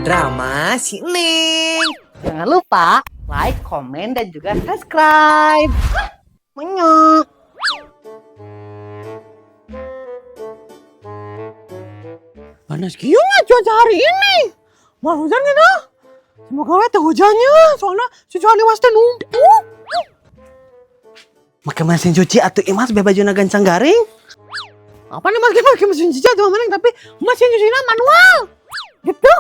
Drama si Neng. Jangan lupa like, komen, dan juga subscribe. Menyok. Panas kieu cuaca hari ini. Mau hujan gitu? Semoga we teu hujannya, soalnya si Johnny was teh numpuk. Make mesin cuci atau Imas be bajuna gancang garing? Apa nih, Mas, pakai mesin cuci atau mana, tapi mesin cucinya manual. Gitu.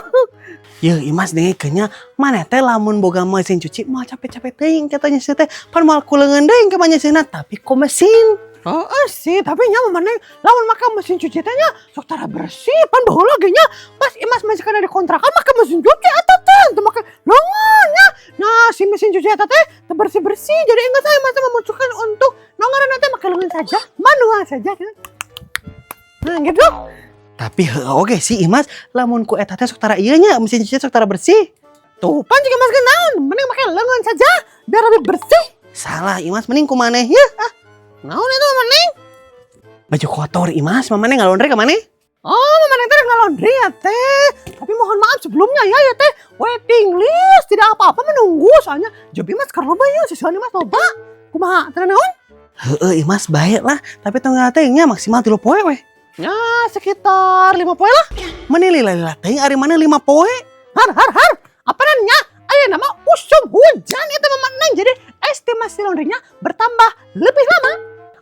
Yeuh, Imas, dengekeun nya, maneh teh lamun boga mesin cuci moal capek-capek teuing katanya sih teh, pan moal ku leungeun deui ke manyeuseuhna, tapi ku mesin. Oh, sih, tapi nya mana lamun make mesin cuci teh nya sok tara bersih, pan baheula ge nya pas Imas masih kana di kontrakan make mesin cuci eta teh teu make leungeun nya. Nah, si mesin cuci eta teh teu bersih-bersih, jadi ingat saya masih memutuskan untuk nu ngaranna teh make leungeun saja, manual saja gitu. Nah, gitu. Tapi heueuh oge sih, Imas, lamun ku eta teh sok tara ieu nya, mesin cuci sok tara bersih. Tuh, pan juga Mas naon, mending make leungeun saja biar lebih bersih. Salah, Imas, mending ku maneh ya. Ah, Naon itu mending? Baju kotor, Imas, maneh ngalaundry ka maneh? Oh, Mama Neng teh ngalaundry ya teh. Tapi mohon maaf sebelumnya ya, ya teh. Waiting list, tidak apa-apa menunggu soalnya job Imas keur loba ya, sesuai Imas loba. Kumaha, teh naon? Heeh, Imas, baik lah, tapi tong teh nya maksimal 3 poe weh. Ya, sekitar 5 poe lah. Meni lila-lila teuing ari maneh 5 poe. Har har har. Apa nanya? Ayeuna mah usum hujan itu Mama Neng. Jadi estimasi laundrynya bertambah lebih lama.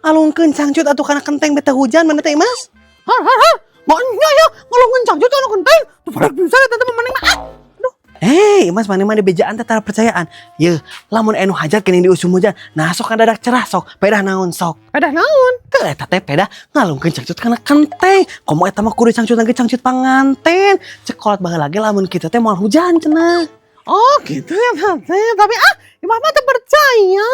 Alungkeun cangcut atuh kana kenteng, beta hujan maneh teh, Imas. Har har har. Maknya ya ngalungkeun cangcut anu kenteng. Tuh pada bisa ya teh Mama Neng mah. Ah. Aduh. Eh, Imas, maneh mah dibejaan teh tara percayaan. Yeuh, lamun anu hajat geuning di usum hujan, nah sok kan dadak cerah sok, pedah naon sok. Pedah naon? Teu, eta teh pedah ngalungkeun cangcut kana kenteng. Komo eta mah kudu cangcut lagi cangcut panganten. Cek kolot baheula lagi lamun kitu teh moal hujan cenah. Oh gitu ya teh. Tapi ah, Imah mah teu percaya.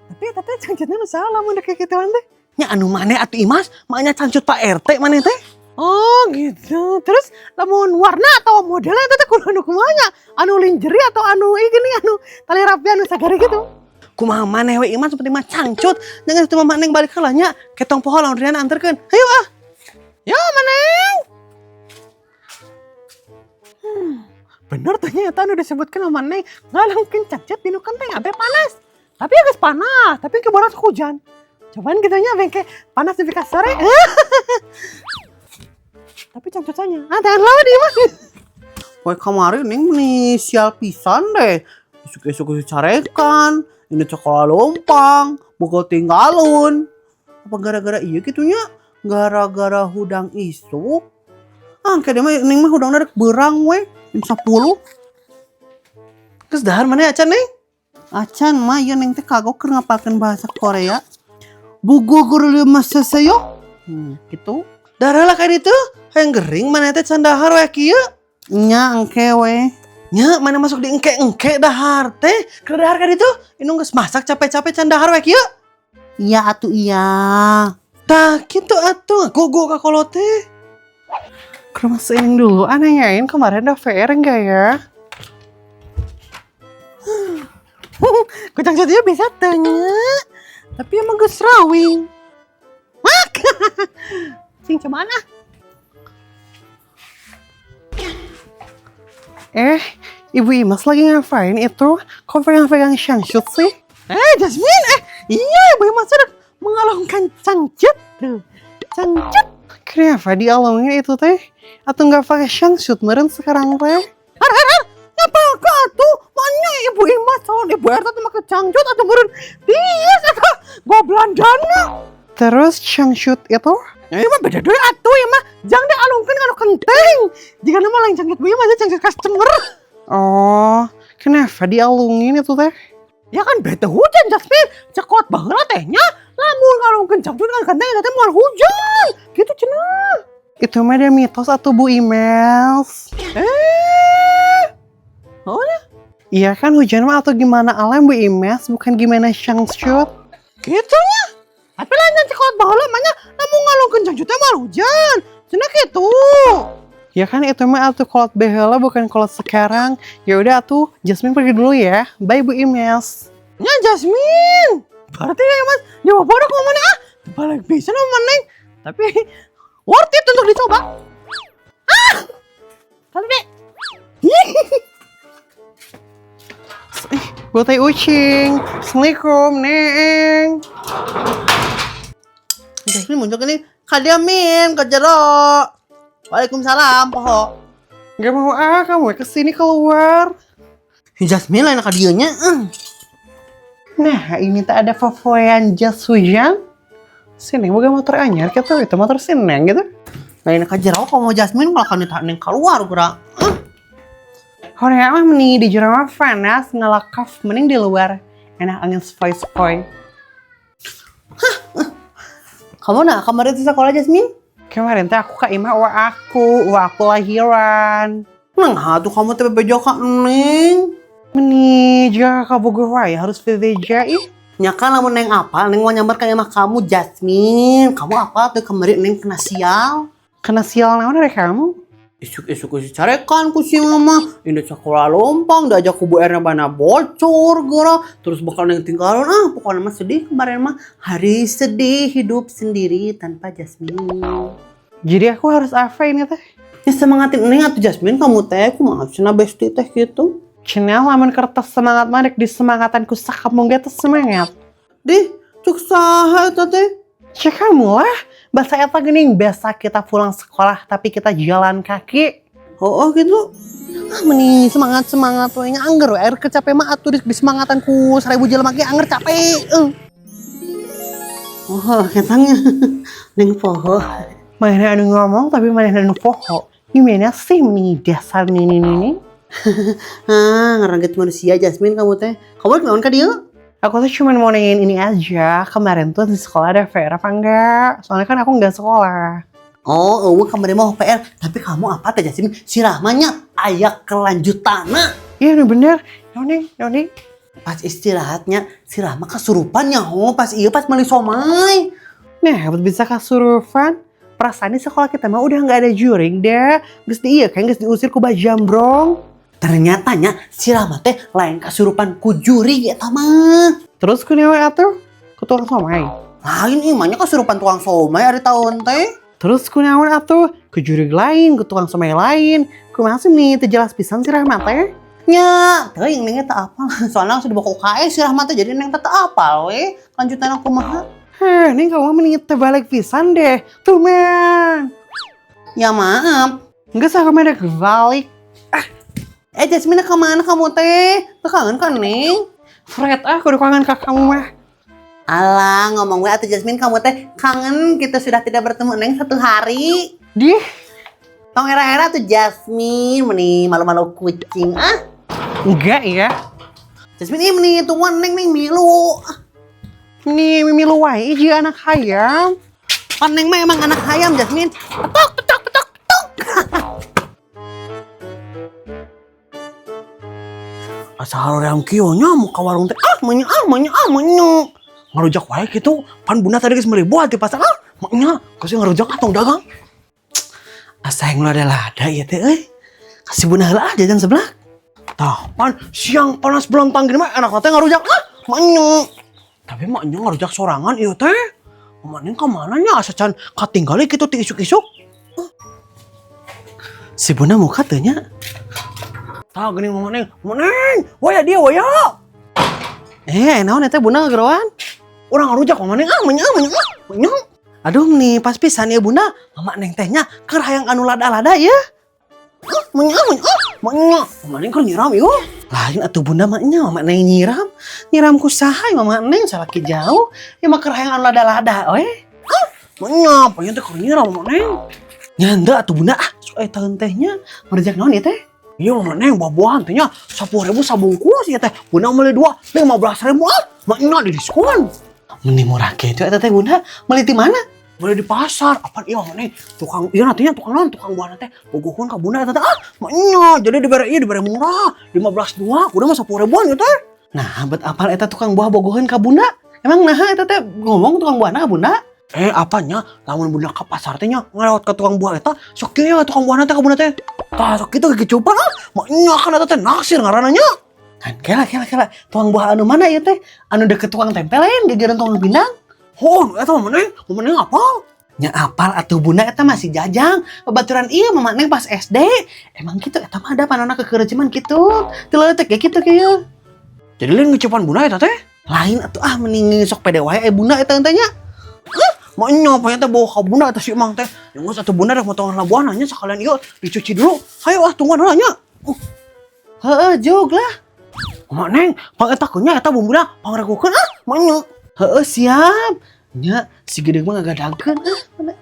Tapi teh cangcutnya nu salah mun kayak gituan teh. Nya anu maneh atuh, Imas, maknya cangcut Pak RT maneh teh. Oh gitu. Terus lamun warna atau modelnya itu teh kudu anu kumaha nya? Anu lingerie atau anu ieu gini, anu tali rapi anu sagari gitu. Kumaha maneh we, Imas, penting mah cangcut. Jangan itu mah Neng balik heula nya, ketong poho laundryan anterkeun. Hayu ah. Ya Maneng. Bener ternyata anu disebutkan sama Neng, ngalungkeun cangcut dinu kenteng abe panas. Tapi ya geus panas, tapi ke boros hujan. Cobaan gitu nya bengke panas di sore. Tapi cangcutannya, ah tahan lama dia mah. Poe kamari Neng nih sial pisan deh. Isuk-isuk carekan, ini sekolah lompang, buku tinggalun. Apa gara-gara iya gitunya? Gara-gara hudang isuk. Ah, kayak mah Neng mah hudangna rek berang we, jam 10. Geus dahar maneh acan, Neng? Acan mah ya, Neng teh kagok keur ngapalkeun bahasa Korea. Bugu guru masasayo. Gitu. Dahar lah kayak itu. Hayang gering maneh teh can dahar we kieu. Nya engke we. Nya maneh masuk di engke-engke dahar teh. Keur dahar ka ditu, indung geus masak capek-capek can dahar we kieu. Iya atuh iya. Tah kitu atuh, gogo ka kolot teh. Ke rumah Neng dulu, ah nanyain kemarin ada VR enggak ya? Kucang dia bisa tanya, tapi emang geus rawing. Mak, sing cobaan ah. Eh, Ibu Imas lagi ngapain itu? Kok pegang-pegang cangcut sih? Eh, Jasmine, eh, iya Ibu Imas sudah mengalungkan cangcut tuh. Cangcut. Kenapa dialungin itu teh? Atau nggak pakai cangcut meren sekarang teh? Har har har, ngapa atuh? Mana Ibu Imas calon Ibu RT tuh pakai cangcut atau meren? Tiis atau goblandana. Terus cangcut itu? Ya mah beda deui atuh ya mah. Jangan dialungkeun kana kenteng. Jika nama lain cangcut Bu Imas cangcut customer. Oh, kenapa dialungin itu teh? Ya kan bete hujan, Jasmine. Cekot baheula teh nya. Lamun ngalungkeun cangcut kan kenteng teh moal hujan. Gitu cenah. Itu mah ada mitos atau Bu Imas? Eh. Oh ya? Iya kan hujan mah atau gimana alam, Bu Imes, bukan gimana cangcut. Gitu nya. Tapi lain cekot baheula mah nya lamun ngalungkeun cangcut teh moal hujan. Cenah gitu. Ya kan itu mah atuh kolot baheula, bukan kolot sekarang. Ya udah atuh, Jasmine pergi dulu ya. Bye, Bu Imes. Ya Jasmine. Berarti ya Mas, nyoba bodoh ke mana ah? Balik bisa sama Neng. Tapi worth it untuk dicoba. Ah! Kali deh. Buat tai ucing. Assalamualaikum, Neng. Jasmine muncul ini kadiamin ke jero. Waalaikumsalam, poho. Gak mau ah, kamu kesini keluar. Jasmine lain kadieunya. Nah, ini tak ada fofoyan jas hujan. Sini bukan motor anyar gitu, itu motor sineng gitu. Lain ka jero kamu Jasmine kalau kan ditahan keluar geura. Horea mah meni di jero mah panas ngelakaf mending di luar. Enak angin sepoi-sepoi. Kamu nah kemarin di sekolah Jasmine? Kemarin teh aku ke imah wa aku lahiran. Neng tuh kamu teh bebejo ka Neng. Meni jika kakak bogoh wae harus bebeja ih. Nya kan lamun Neng apa? Neng mau nyamber ka imah kamu Jasmine. Kamu apa tuh kemarin Neng kena sial? Kena sial naon dari kamu? Isuk-isuk si carekan ku si mama. Ini sekolah lompang, diajak ku Bu Erna bana bocor geura. Terus bakal Neng tinggalin ah, pokoknya mah sedih kemarin mah. Hari sedih hidup sendiri tanpa Jasmine. Jadi aku harus apa ini teh? Ya semangatin Neng atuh Jasmine kamu teh, kumaha cenah bestie teh gitu. Cenah lamun kertas semangat mah dek disemangatan ku sakampung ge teh semangat. Dih, cuk saha eta teh? Cek kamu lah, bahasa eta geuning biasa kita pulang sekolah tapi kita jalan kaki. Oh, oh gitu. Ah meni semangat semangat we nya angger we air kecape mah atuh di semangatan ku 1000 jelema ge angger capek. Oh, ketangnya. Neng poho. Mana anu ngomong tapi mana anu poho. Gimana sih nih dasar nih nih nih. Ah, ngarangget manusia Jasmine kamu teh. Kamu naon ka dieu? Aku tuh cuma mau nanyain ini aja. Kemarin tuh di sekolah ada PR apa enggak? Soalnya kan aku nggak sekolah. Oh, eueuh kemarin mau PR, tapi kamu apa teh Jasmine? Si Rahmanya aya kelanjutanna. Iya bener. Neng, neng. Pas istirahatnya si Rahma kesurupan ya, oh pas iya pas meuli somai. Nah, buat bisa kasurupan. Perasaan di sekolah kita mah udah nggak ada juring deh. Geus di iya kan geus diusir ku bajambrong. Ternyata nya si Rahma teh lain kasurupan ku jurig eta mah. Terus ku naon atuh? Ku tukang somai. Lain imahnya kasurupan tukang somai ari tahun teh. Terus ku naon atuh? Ku jurig lain, ku tukang somai lain. Kumaha sih nih teu jelas pisan si Rahma teh? Nya, teuing neng teh apal. Soalnya langsung dibawa ke UKS si Rahma teh jadi neng teh teu apal we. Lanjutan aku mah. Heh, neng kamu mending terbalik pisan deh. Tuh man. Ya maaf. Enggak sah kamu ada kebalik. Eh Jasmine kemana kamu teh? Tuh kangen kan neng? Fred ah, kudu kangen ka kamu mah. Alah ngomong gue atuh Jasmine kamu teh kangen kita sudah tidak bertemu neng satu hari. Dih, Tong era-era tuh Jasmine meni malu-malu kucing ah. enggak ya. Jasmine ini meni tungguan neng neng milu. Nih, mimi lu wae jeung anak hayam. Pan neng mah emang anak hayam Jasmine. Petok petok petok petok. Asa hoream kieu nya muka warung teh ah menya ah menya ah menya. Ngarujak wae gitu pan bunda tadi geus meuli buah di pasar ah maknya kasih ngarujak atau dagang Asa yang lada-lada ieu teh euy. Kasih bunda heula ah jajan sebelah. Tah pan siang panas belantang gini mah enak teh ngarujak ah maknya tapi maknya ngarujak sorangan ieu teh Mama neng kemana nya asa can katinggali gitu ti isuk-isuk. Si bunda muka teu nya. Tah geuning mama neng waya dia waya. Eh, naon eta bunda ngageroan? Urang ngarujak mama neng ah menya ah menya ah menya. Aduh nih pas pisan ya bunda, mama neng tehnya keur hayang anu lada-lada ya. Ah menya ah menya ah menya. Mama neng keur nyiram ieu. Lain atuh bunda mah nya mama neng nyiram. Nyiram ku saha ya mama neng salaki jauh. Ya mah keur hayang anu lada-lada we. Menya pengen teh keur nyiram mama neng. Nyanda atuh bunda ah sok eta tehnya ngarujak naon ieu teh? Iya mama neng buah-buahan teh nya 10.000 sabungkus ya teh. Bunda meuli dua 15.000 ah. Maknya di diskon. Meni murah gitu eta teh bunda meuli di mana? Beli di pasar. Apaan iya mama neng tukang iya nantinya tukang naon tukang buah teh bogoheun ka bunda eta teh ah maknya jadi dibere ieu dibere murah 15 dua udah mah 10 ribuan gitu teh. Nah, bet apal eta tukang buah bogoheun ka bunda? Emang nah eta teh ngomong tukang buahna ka bunda? Eh apanya lamun bunda ke pasar teh nya ngelewat ke tukang buah eta sok kieu ya tukang buah teh ka bunda teh. Tah sok kitu kecoba ah maknya kan eta teh naksir ngaranna nya. Kan kela kela kela tukang buah anu mana ieu teh? Anu deket tukang tempe lain gegeran tukang pindang? Oh, eta mama neng apa? Nya apal atuh bunda eta masih jajang. Babaturan ieu mama neng pas SD. Emang gitu eta mah ada panona kekerjeman gitu. Teu leutik ge kitu kieu. Jadi lain ngecepan bunda eta teh? Lain atuh ah mending sok pede wae bunda eta teh nya. Maknya apa teh bawa ka bunda eta si emang teh. Yang geus atuh bunda rek motongan labuan nya sekalian ieu dicuci dulu. Hayo ah tungguan heula nya. Heeh, jog lah. Mak Neng, pang eta nya eta bumbuna pangregukeun ah, maknya. Heeh, siap. Nya si gede mah ngagadangkeun ah. Mana?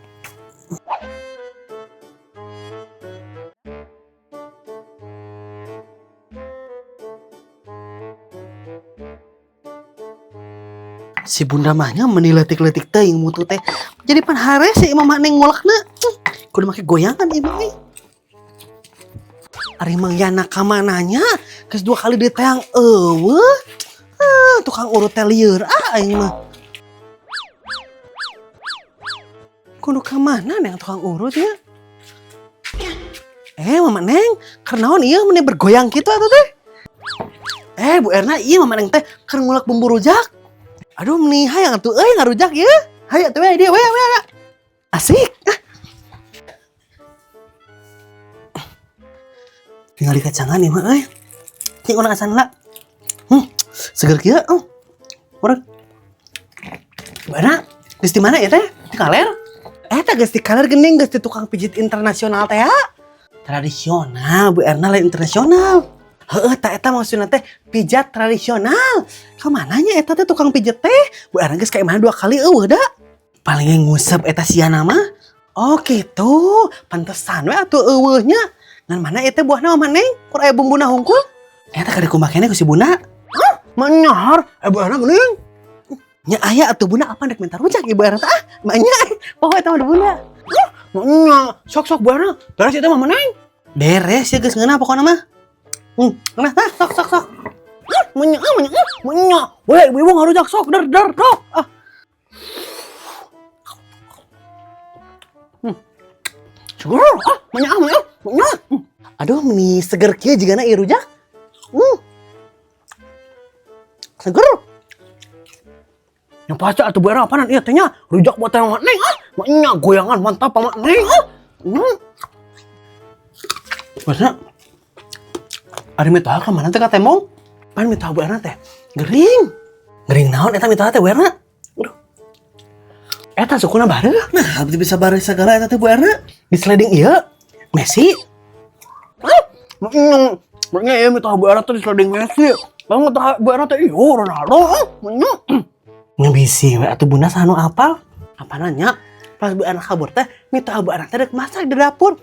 Si bunda mahnya meni leutik-leutik teuing mutu teh. Jadi pan hare si imah Neng ngulekna. Kudu make goyangan ieu mah. Ari Mang Yana ka mananya? Geus 2 kali diteang eueuh. Ah, tukang urut teh lieur ah aing mah. Kudu ka mana neng tukang urut ya? Mama Neng, keur naon ieu meni bergoyang kitu atuh teh? Bu Erna ieu Mama Neng teh keur ngulek bumbu rujak. Aduh meni hayang atuh euy ngarujak ieu. Hayu atuh we dia we we. Asik. Ah. Tinggal di kacangan ieu mah euy. Cing urang asan lah. Seger kieu. Urang. Bu Erna, geus di mana ya teh? Di kaler? Teh geus di kaler geuning geus di tukang pijit internasional teh ya. Tradisional, Bu Erna lain internasional. Heeh, tah eta maksudna teh pijat tradisional. Kamananya eta teh tukang pijat teh? Bu Erna geus ka imahna 2 kali eueuh da. Paling ngusep eta siana mah. Oh gitu, pantesan we atuh eueuhnya. Ngan mana eta buahna mah Neng? Kur aya bumbuna hungkul? Eta kada kumakene ku si Bunda. Hah? Menyahar, Bu Erna geuning. Nya aya atuh Bunda apa rek minta rujak Ibu Erna teh? Ah, nya poho eta mah Bunda. Hah? Nya, sok-sok Bu Erna. Beres eta mah Neng. Beres ya geus ngeunah pokona mah. Ngeunah tah sok sok sok. Menyah, menyah, menyah. Weh, ibu-ibu ngarujak sok der der sok. Ah. Seger, ah, menyah, menyah, menyah. Aduh, meni seger kieu jigana ieu rujak. Seger. Yang pasti atuh Bu Erna apaanan ieu teh nya? Rujak buat yang Neng ah. Menyah goyangan mantap sama Neng ah. Maksudnya, ari mitoha ka mana teh ka tembong? Pan mitoha Bu Erna teh gering. Gering naon eta mitoha teh Bu Erna? Aduh. Eta sukuna bareuh. Nah, abdi bisa bareuh segala eta teh Bu Erna. Di sliding ieu Messi. Ah, nya ieu mitoha Bu Erna teh di sliding Messi. Lamun mitoha Bu Erna teh ieu Ronaldo. Ah, nya. Nya bisi we atuh Bunda sanu apal? Apa nanya? Pas Bu Erna kabur teh mitoha Bu Erna teh rek masak di dapur.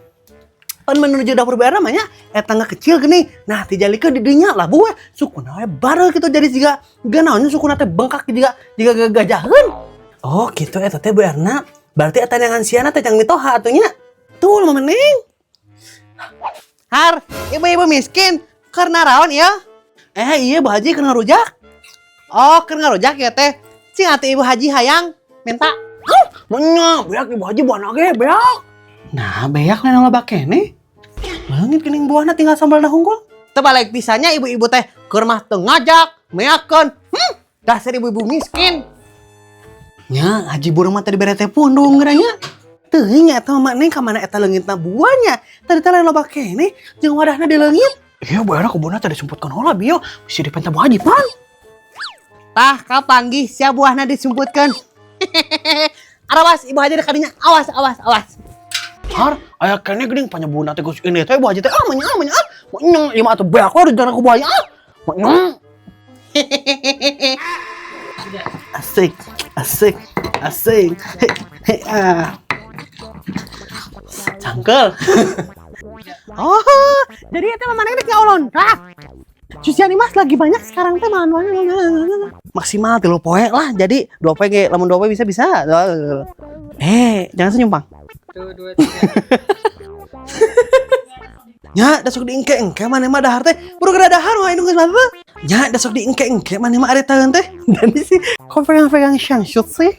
Pan menuju dapur Bu Erna mah nya eta tangga kecil gini. Nah, tijalikeun di dinya lah bu we. Sukuna we bareuh kitu jadi siga ganaonnya sukuna teh bengkak jiga gagajaheun. Oh, gitu eta teh Bu Erna. Berarti eta neangan siana teh jang mitoha atuh nya. Tuh mama Neng. Har, ibu-ibu miskin keur naraon ieu? Iya Bu Haji keur ngarujak. Oh, keur ngarujak ya teh. Cing atuh Ibu Haji hayang minta. Hah? Menya, beak Ibu Haji buahna ge beak. Nah, beak lain loba keneh. Leungit geuning buahna tinggal sambal hungkul. Teu balik pisahnya ibu-ibu teh keur mah teu ngajak, meakeun. Dasar ibu-ibu miskin. Nya, Haji burung mah tadi bere teh pundung geura nya. Teuing eta mah Neng ka mana eta leungitna buahnya. Tadi teh lain loba keneh jeung wadahna dileungit. Iya, Bu Erna kebunna tadi disumputkeun heula bieu. Bisi dipenta Bu Haji pan. Tah kapanggih sia buahna disumputkeun. Arawas Ibu Haji kadinya awas awas awas. Har, aya keneh geuning panyebuna teh geus ini teh Bu Haji teh ah menyah menyah. Menyah ieu mah atuh beak we rencana ku Bu Haji ah. Menyah. Asik, asik, asik. Hei, hei, ah. Cangkel. Oh, jadi itu mama Neng rek ngaulon. Ah. Cucian Imas lagi banyak sekarang teh makan. Maksimal 3 poe lah. Jadi 2 poe ge, lamun 2 poe bisa. Jangan senyum, Pang. 1, 2, 3. Nya, da sok diengke-engke maneh mah dahar teh. Buru geura dahar wae nu geus mah. Nya, da sok diengke-engke maneh mah ari taeun teh. Dan sih kok pegang-pegang syangsyut sih.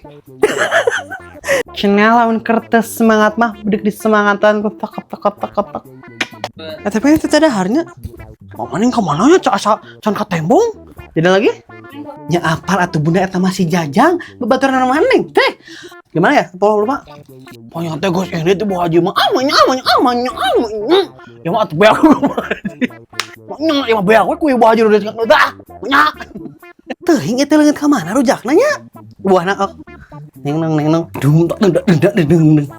Cenah lamun kertas semangat mah bedek di semangatan ku tek tek tek tek. Tapi itu teh daharnya. Mama ning ka mana nya ca asa can ka tembong? Jadi lagi? Nya apal atuh bunda eta masih jajang babaturan maneh teh. Gimana ya? Poho lupa. Pokoknya teh geus ini teh Bu Haji mah ah manya ah manya ah manya ah manya. Ya mah atuh beak nya, ya mah beak we ku Ibu Haji udah dah. Nya. Teuing eta leungeut ka mana rujakna nya? Buahna ok. Neng neng neng neng. Dung tak dung dung dung dung.